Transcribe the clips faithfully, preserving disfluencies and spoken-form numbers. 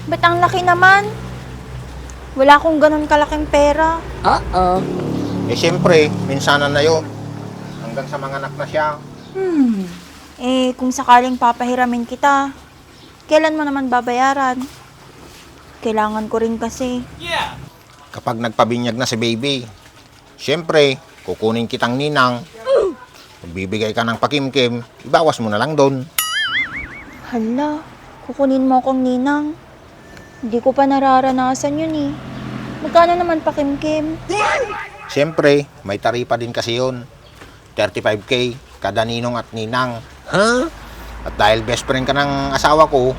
Ba't ang laki naman? Wala akong ganun kalaking pera. Uh-oh. Eh, siyempre, minsanan na yun. Hanggang sa manganak na siya. Hmm. Eh, kung sakaling papahiramin kita, kailan mo naman babayaran? Kailangan ko rin kasi. Kapag nagpabinyag na si baby, siyempre, kukunin kitang ninang. Magbibigay ka ng pakimkim, ibawas mo na lang doon. Hala, kukunin mo akong ninang. Hindi ko pa nararanasan yun eh. Magkano naman pakimkim? Siyempre, may taripa din kasi yun. Thirty-five K kada ninong at ninang. Huh? At dahil best friend ka ng asawa ko,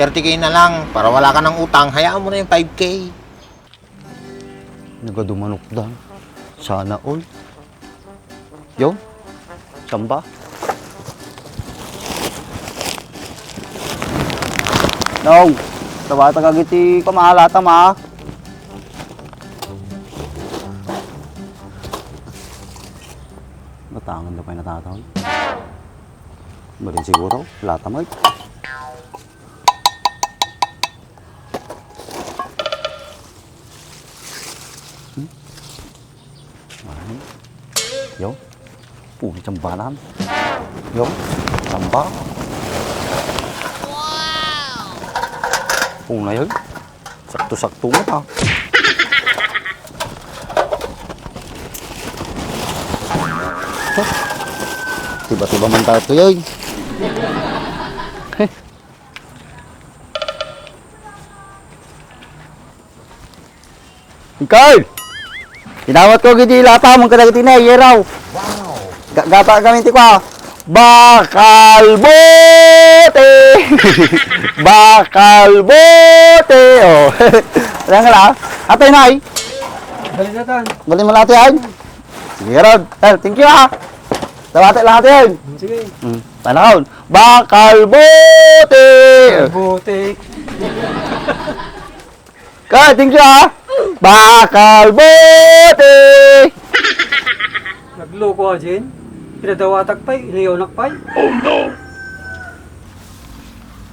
thirty K na lang para wala ka ng utang, hayaan mo na yung five K. Nagadumanok da. Sana all. Yo, samba. Nong, tabata ka giti kamahalatam, ha? Natangan da pay natataw. Balin siguro, latam ay. Hmm? Ay. Yo. Puli tsambanan. Yo. Tsamba. Una yun. Sakto-sakto mo ta. Tiba-tiba man tayo yun. Carl! Inawat ko gidi lata, mong kadagiti na, yeraw. Wow! Ga-, gata kami ti kwa. Bakal bote! Bakal bote! Oh. Ayan ka na, ah. Atay na, ay. Balik na tan. Balik mo lahat yan. Sige, Rod. Eh, thank you, ah. Dawati lahat yan. Sige. Hmm. Panahon. Bakal bote! Bote. Ka, thank you, ah. Bakal bote! Nagloko, ah, Jen. Pinadawatak pay, iniyonak pay. Oh, no!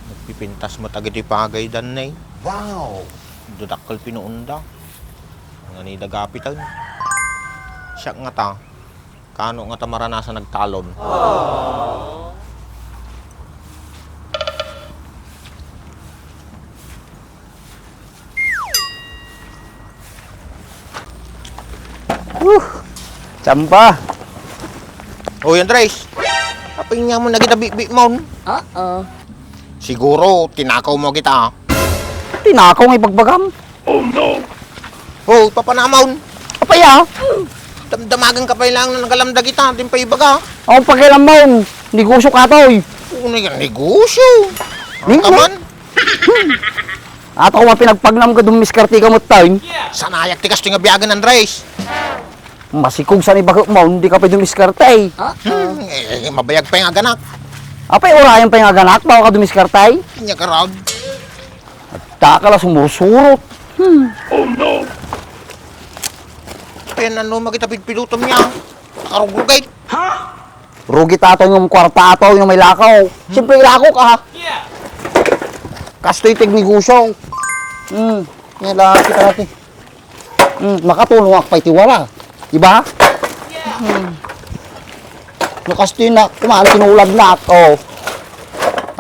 Nagpipintas mo tagiti pagay, Danay. Wow! Dadakkel pinuunda. Ang anida gapitan. Siak nga ta. Kano nga ta maranasan nagtalon? Uh, tsampa. Hoy, Andres. Apay nga mo nagita bikbik mo? Oo. Siguro, tinakaw mo kita. Tinakaw nga ibagbagam? Oh, no! Oh, papanamon! Apay, ah? Damdamagan ka pa lang na nagalamdag ita, din pa ibaga. Ang pakialam mo, negosyo ka to, eh. Ano yung negosyo? Ning- Ang kaman? Ato ko mapinagpagnam ka dumiskarte ka mo, time. Sanayak ti kastoy nga biyagan, Andres. Masikog sa ni bakit mo, hindi ka pa dumiskarte, eh. Hmm, eh, mabayag pa yung aganak. Apay, urayan pa yung aganak, baka ka dumiskarte, eh. Kanya ka, Rob. Dakal a sumursurot. Hmm. Oh, no! Ken, ano, makita pigpilutom niya? Karugrugay. Ha? Rugi tato yung kwarta ato, yung may lakaw. Hmm? Siyempre, ilako ka, ha? Yeah. Kastoy ti negosyo. Hmm. Yan lang, kita natin. Hmm. Makatulong ako pa iti wala. Diba? Yeah. Hmm. No, kastoy na, kumaan, tinulad na, oh.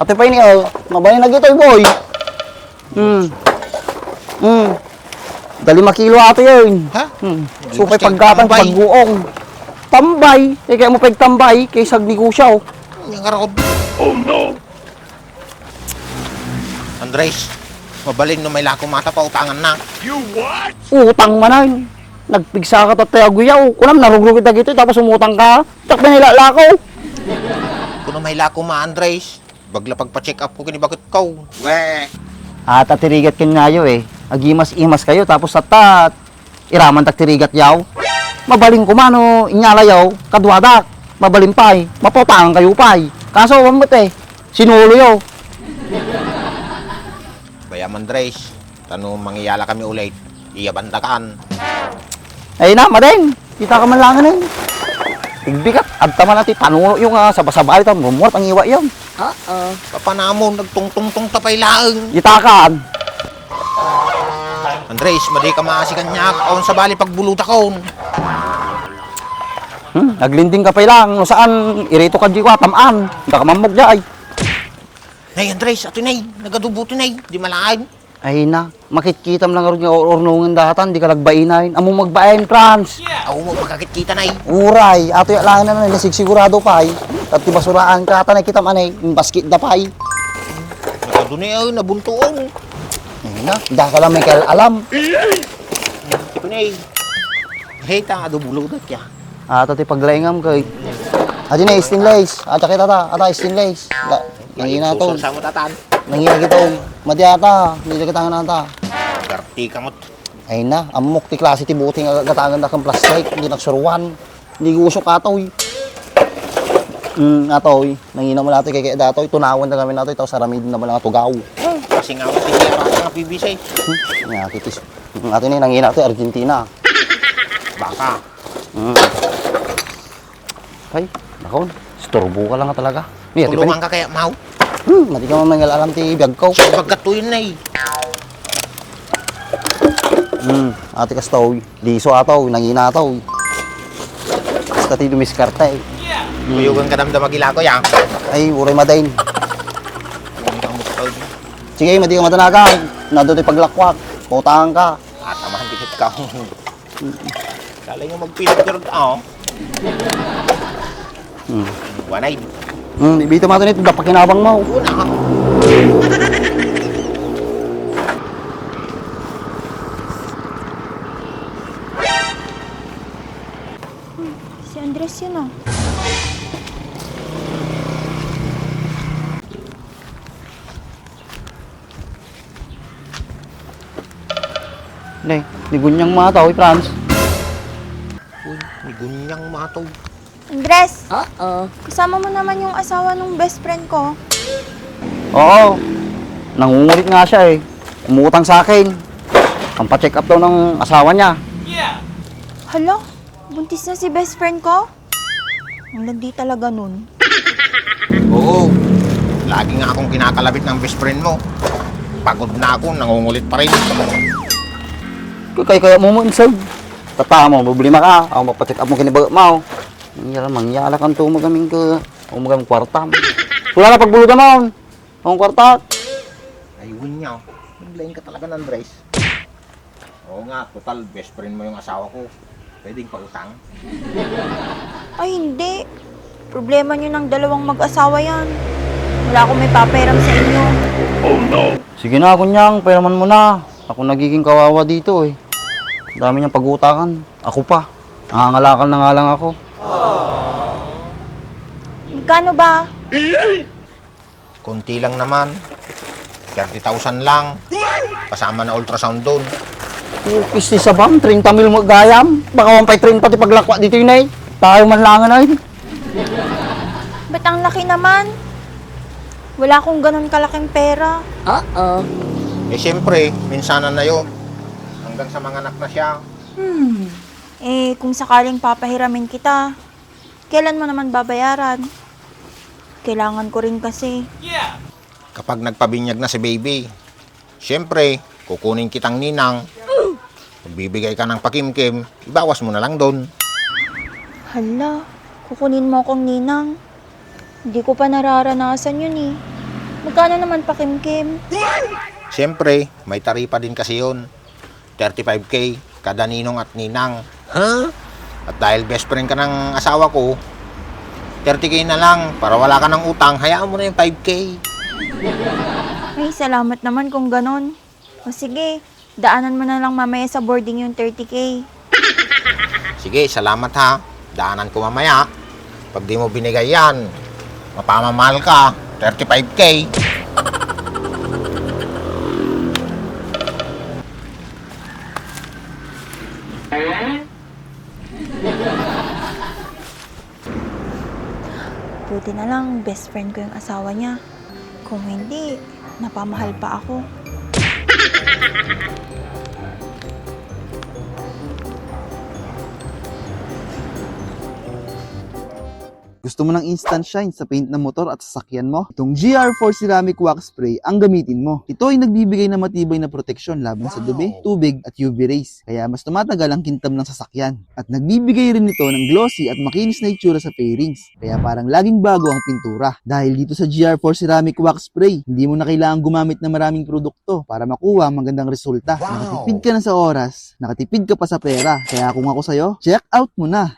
Ate pa ini, oh. Mabay na gitoy, boy. Hmm. Hmm. Dali makilo ato yun. Ha? Hmm. Supay paggatang, tambay. Pagguong. Tambay. Eh, kaya mo pagtambay, kaysa negosyo. Yung karod. Oh, no! Andres, mabalin no may lako mata pa utangan na. You what? Utang manan. Nagpigsa ka tattay aguyaw. Kunam, narugrugit dagito, tapos umutang ka. Takda nila lako. Kuno may lako ma, Andres. Bagla pagpa-check up ko kini bakit ko. Weh. Ata tirigat ken ngayo eh. Agimas-imas kayo tapos tatat. Iraman tak tirigat yaw. Mabalin ko mano inyala yaw. Kaduadak. Mabalin pay. Mapotangan kayo pay. Kaso, wamot eh. Sinulo yaw. Bayaman, Andres. Tano mangiyala kami ulit. Iya bantakan. Ay na, madeng. Kita ka man lang, eh. Igbigat. Adta man ati panuno yung, ah, sabasabali ta. Murmur, pangiwa yung. Oo. Papanamon, nagtungtungtong ta pay laeng. Itakan. Andres, madi ka maasi kaniak. Awan sabali pagbulutakon. Hmm, naglinding ka pay lang. No saan, irito ka di ko, tamaan. Daka mammok di ay. Nay, Andres, ato nay. Nagadubo to nay. Di malaen. Ay na, makitkitam lang ngarud nga ururnongen datan, di ka nagbainayen. Ammom agbain, Franz. Awan mo pagkakitkita, nay. Uray, ato ya laeng na, nasigsigurado pay. Ket ti basuraan ka, ata nakitam anay, basket da pay. Nagadu ni, ay, nabuntuon. Ay na, daka lang may kal-alam. Ito, nay. Hey, ta, adu buludak ya. Ata ti paglaingam kay. Adi na, stainless. Ata kita ta, ata stainless. Da, nangina to. Susur sa mo, tatan. Nangina kita, oh. Madi ata, hindi kita nga ata. Garti ka mo't. Ay na, ammok ti klase ti buting agagatangan da kang plastic, hindi nagsuruan. Hindi gusok ato, eh. Mm, ato, eh. Nangina mo nato, kay kaya dato, tunawan na kami nato, itaw saramid na lang tugaw. Kasi nga, hindi pa nga P B C. Hmm? Nga, titis. Mm, ato ni, nangina to, Argentina. Baka. Mm. Ay, nakon. Istorbo ka lang nga talaga. Ni, ati pa ni. Tulungan ka kaya, Mau? Hmm, madi ka man mangal alam ti biag ko. Siya, bagkat to yun, nay. Hmm, ati kas to, uy. Liso ata, uy. Nangina ata, uy. Basta ti dumiskarte, eh. Hmm. Kuyugan ka damdam agila ko, ya. Ay, uray madain. Sige, madi ka matanagan. Nado ti paglakwak. Pautangan ka. Atamahan dikit ka. Kala nga magpinagkar, ah. Hmm. Wanay. Hmm, ibito mo ito nito, dapat kinabang mo. Una. Si Andres yun, ah. Nay, ni Gunyang mataw, eh, Franz. Uy, ni Gunyang mataw. Andres! Oo. Kasama mo naman yung asawa ng best friend ko? Oo. Nangungulit nga siya, eh. Umutang sa akin. Pampacheck up daw ng asawa niya. Hala, buntis na si best friend ko? Ang landi talaga nun. Oo. Lagi nga akong kinakalabit ng best friend mo. Pagod na ako, nangungulit pa rin. Kaya, kaya mo mo, insay. Tata mo, problema ka. Ako mapacheck up mo kinibaga mo. Mangyala, mangyala kang tumag aming ka. Ako magaming kwarta. Wala na pagbulutan mo. Ang kwarta. Ay, win niya. Naglain ka talaga, Andres. Oo nga, total, best friend mo yung asawa ko. Pwedeng pautang? Ay, hindi. Problema niyo ng dalawang mag-asawa yan. Wala akong may papahiram sa inyo. Sige na, Kunyang, pahiraman mo na. Ako nagiging kawawa dito eh. Dami niyang pag-utangan. Ako pa. Nangangalakal na nga lang ako. Magkano ba? Konti lang naman. Thirty thousand lang. Kasama na ultrasound doon. Upis ti sabam, treinta mil mo gayam. Baka wan pay treinta ti paglakwa dito yun ay. Tayo man langan ay. Ba't ang laki naman? Wala akong ganun kalaking pera. Oo. Eh, siyempre, minsanan na yun. Hanggang sa manganak na siya. Hmm. Eh, kung sakaling papahiramin kita, kailan mo naman babayaran? Kailangan ko rin kasi. Kapag nagpabinyag na si baby, siyempre, kukunin kitang ninang. Magbibigay ka ng pakimkim, ibawas mo na lang doon. Hala, kukunin mo akong ninang? Hindi ko pa nararanasan yun eh. Magkano naman pakimkim? Siyempre, may taripa din kasi yun. Thirty-five K kada ninong at ninang. Ha? At dahil best friend ka ng asawa ko, thirty K na lang para wala ka ng utang, hayaan mo na yung five K. Ay, salamat naman kung ganon. O sige, daanan mo na lang mamaya sa boarding yung thirty K. Sige, salamat ha. Daanan ko mamaya. Pag di mo binigay yan, mapamamahal ka, thirty-five K. Buti na lang, best friend ko yung asawa niya. Kung hindi, napamahal pa ako. Gusto mo ng instant shine sa paint ng motor at sasakyan mo? Itong G R four Ceramic Wax Spray ang gamitin mo. Ito ay nagbibigay ng matibay na proteksyon laban sa dumi, tubig at U V rays. Kaya mas tumatagal ang kintab ng sasakyan. At nagbibigay rin ito ng glossy at makinis na itsura sa fairings. Kaya parang laging bago ang pintura. Dahil dito sa G R four Ceramic Wax Spray, hindi mo na kailangan gumamit ng maraming produkto para makuha ang magandang resulta. Nakatipid ka na sa oras, nakatipid ka pa sa pera. Kaya kung ako sa'yo, check out mo na!